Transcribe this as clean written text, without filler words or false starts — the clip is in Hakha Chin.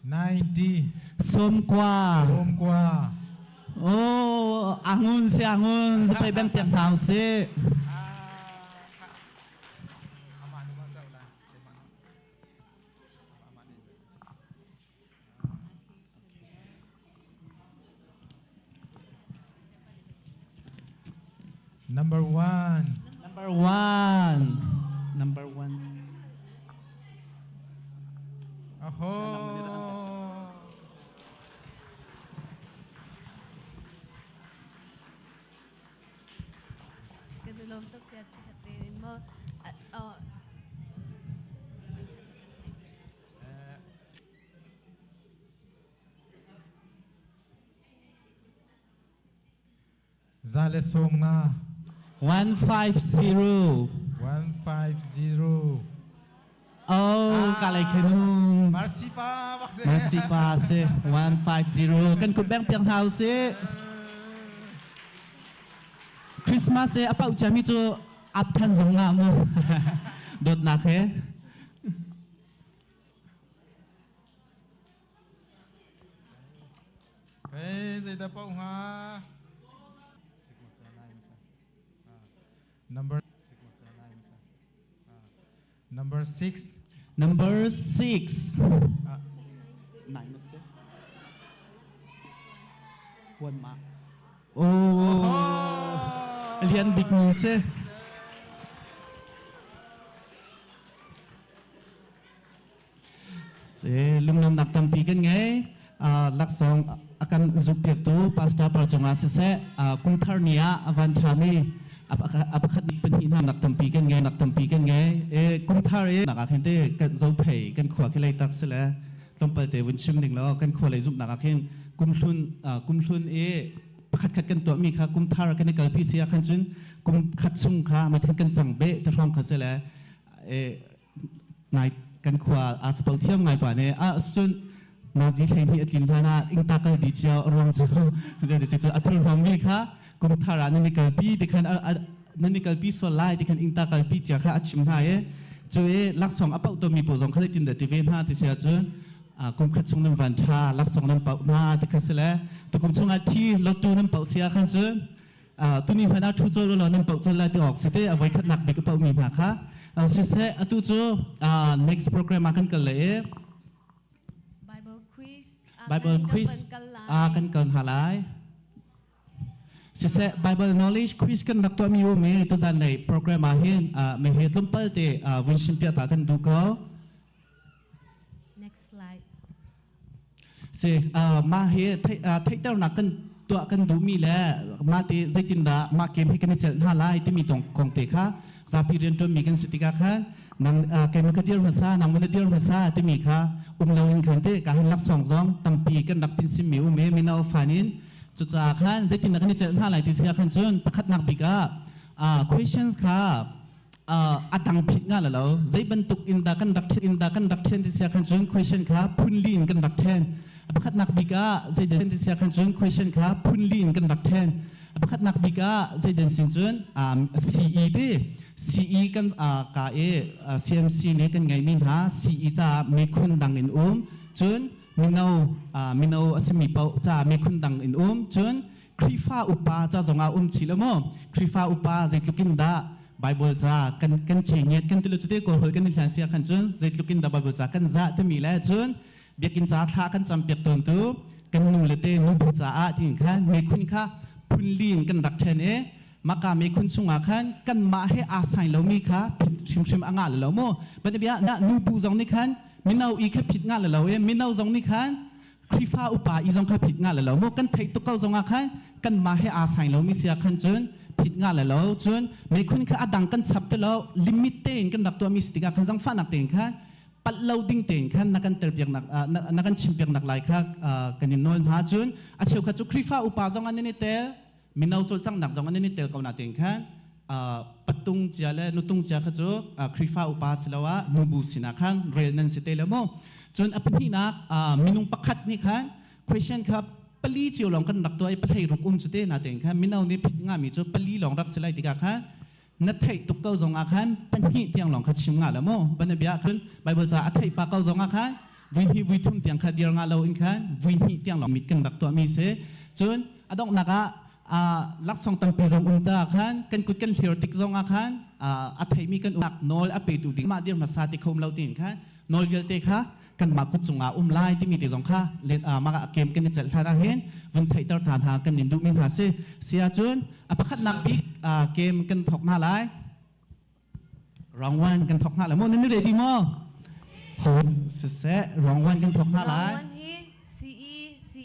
90. Sawmkua. Sawmkua. Oh, angun si angun zapei beng piak hna usih. Number one. Number one. Number one. Aho. Kan i lawm tuk siat chikhat te mo. Oh. 150. 150. 150. Oh, ka lei khenung. Mercy pa bak se. Mercy pa se 150. Kan kut beng piang hau se. Christmas e apau chami chu ap than zong nga mu. Dot nak he. Hey, zeidah paoh hnga? Number Number 6. Number 6. Nine na si. Puan ma. Oh. Lian bik ni si. Si lunglawmnak tampi kan ngei. Laksawng a kan zukpiaktu pastor par cungah siseh kumthar ni ah a van ṭhami a pakhat pahnih hna nak tampi kan ngei nak tampi kan ngei. E kumthar i nak ah khin te kan zophei kan khua khi lei tak si le tlawmpal te vun chim ding law kan khua lei zumhnak ah khin kumhlun kumhlun i pakhat khat kan tuahmi kha kumthar kan i kalpi si ah khan cun kum khat chung kha mathin kan cang beh te hrawng kha si le e nai kan khua a capo thiam ngai pa ne a sun nazi hlei ni atlin hlan ah ingta kal di cio ruang cu zei si cu a thur hmang mi kha kum thar ah nan i kalpi ti khan nan i kalpi sual lai ti khan ingta kalpi cia kha a chim hna e cu i laksawng a pauh to mi pawl zong kha tin da ti ve hna ti sia cun kum khat chung nan van tha laksawng nan pauh hna ti kha si le tukum chungah thi lotto nan pauh sia khan cun tuni hmanh ah ṭhu cawl law nan poh cawl lai ti awk si te a voi khatnak bik a poh mi hna kha siseh atu cu next program ah kan kal le i Bible quiz Bible quiz kan kal hna lai siseh Bible knowledge quiz kan rak tuah mi um i tuzan lei program ah hin me he tlawmpal te vun sim piah ta kan duh ko Next slide. Si mah hi theihternak kan tuah kan duhmi le mah te zeitindah mah game hi kan i celh hna lai timi tong kong te kha zapi rianṭuanmi kan si tikah khan nang keimah ka dir hmasa nang na dir hmasa timi kha um loin khan te ka hin laksawng zong tampi kan rak pinsimmi um i mino fan in cucaah khan zeitindah kan i celh hna lai ti si ah khan cun pakhatnak bik ah questions kha a dang phit nga la lo zei bantuk in dah kan rak in dah kan rak then ti sia khan cun question kha phun li in kan rak then pakhatnak bik ah zei den ti sia khan cun question kha phun li in kan rak then pakhatnak bik ah zei den sin cun CE ti CE kan ka i CMC nih kan ngeimi hna CE ca mikhun dang in um cun mino mino a simi paoh ca mikhun dang in um cun Khrihfa upa ca zongah um chi lo maw Khrihfa upa zeitluk in dah Bible ca kan kan chengiat kan tilu cute kawl hol kan i hlan sia khan cun zeitluk in dah Bible ca kan zah timi le cun biakinn ca thla kan cam piak tawn tu kan nu le te nu bu caah tin khan mikhun kha phunli in kan rak then i maka mikhun chungah khan kan mah he aa sai lomi kha hrimhrim a ngah lo mu ban bia na nu bu zong nih khan mino i kha phit ngah lo e mino zong nih khan Khrihfa upa i zong kha phit nga le lo mu kan theih tuk ko zong ah khan kan mah he aa sai lomi sia khan cun phit nga le lo cun mikhun kha a dang kan chap te lo limit tein kan rak tuahmi si tikah khan zangfahnak tein khan palh lo ding tein khan na kan tel piak nak na kan chim piak nak lai kha kan in nawl hna cun a cheukhat cu Khrihfa upa zong an i tel mino cawlcanghnak zong an i tel ko na tein khan patung cia le nutung cia kha cu Khrihfa upa siloah nubu sinah khan rel nan si te le mu cun a pahnihnak minung pakhat nih khan question kha pali cio lawng kan rak tuah i pahlei ruk um cu te na tein khan mino nih phit ngami cu pali lawng rak si lai tikah khan na theih tuk ko zong ah khan pahnih tiang lawng kha chim nga la mu banabia khan Bible ca a theih pa ko zong ah khan Vui hnih vui thum tiang kha dir nga lo in khan vui hnih tiang lawng mit kan rak tuahmi si. Cun a donghnak ah laksawng tampi zong um ta khan kan kut kan hlir tik zong ah khan a theimi kan umnak nawl a petu ding mah dir hmasa ti kho um lo tiin khan nawl vialte kha kanmah kut cungah um lai timi te zong kha let mah ah kem kan i celh hlan ah hin vun theihter hna hna kan in duhmi hna si. Si ahcun a pakhatnak bik kem kan thawk hna lai. Round one kan thawk hna lai maw? Nan ready maw? Siseh, round one kan thawk hna lai. Round one hi.